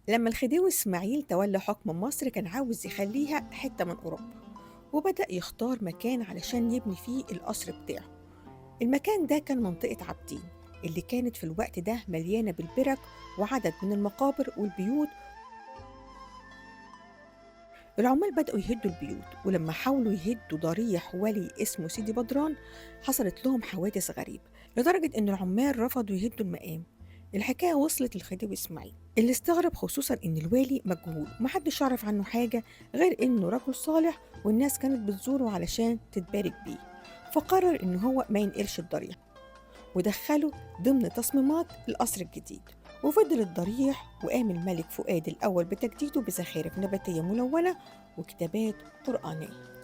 لما الخديوي إسماعيل تولى حكم مصر كان عاوز يخليها حتة من أوروبا، وبدأ يختار مكان علشان يبني فيه القصر بتاعه. المكان ده كان منطقة عابدين اللي كانت في الوقت ده مليانة بالبرك وعدد من المقابر والبيوت. العمال بدأوا يهدوا البيوت، ولما حاولوا يهدوا ضريح ولي اسمه سيدي بدران حصلت لهم حوادث غريبة لدرجة إن العمال رفضوا يهدوا المقام. الحكاية وصلت للخديوي إسماعيل اللي استغرب، خصوصا إن الوالي مجهول ومحدش يعرف عنه حاجة غير إنه رجل صالح والناس كانت بتزوره علشان تتبارك بيه. فقرر إن هو ما ينقلش الضريح ودخله ضمن تصميمات القصر الجديد. وفضل الضريح، وقام الملك فؤاد الأول بتجديده بزخارف نباتية ملونة وكتابات قرآنية.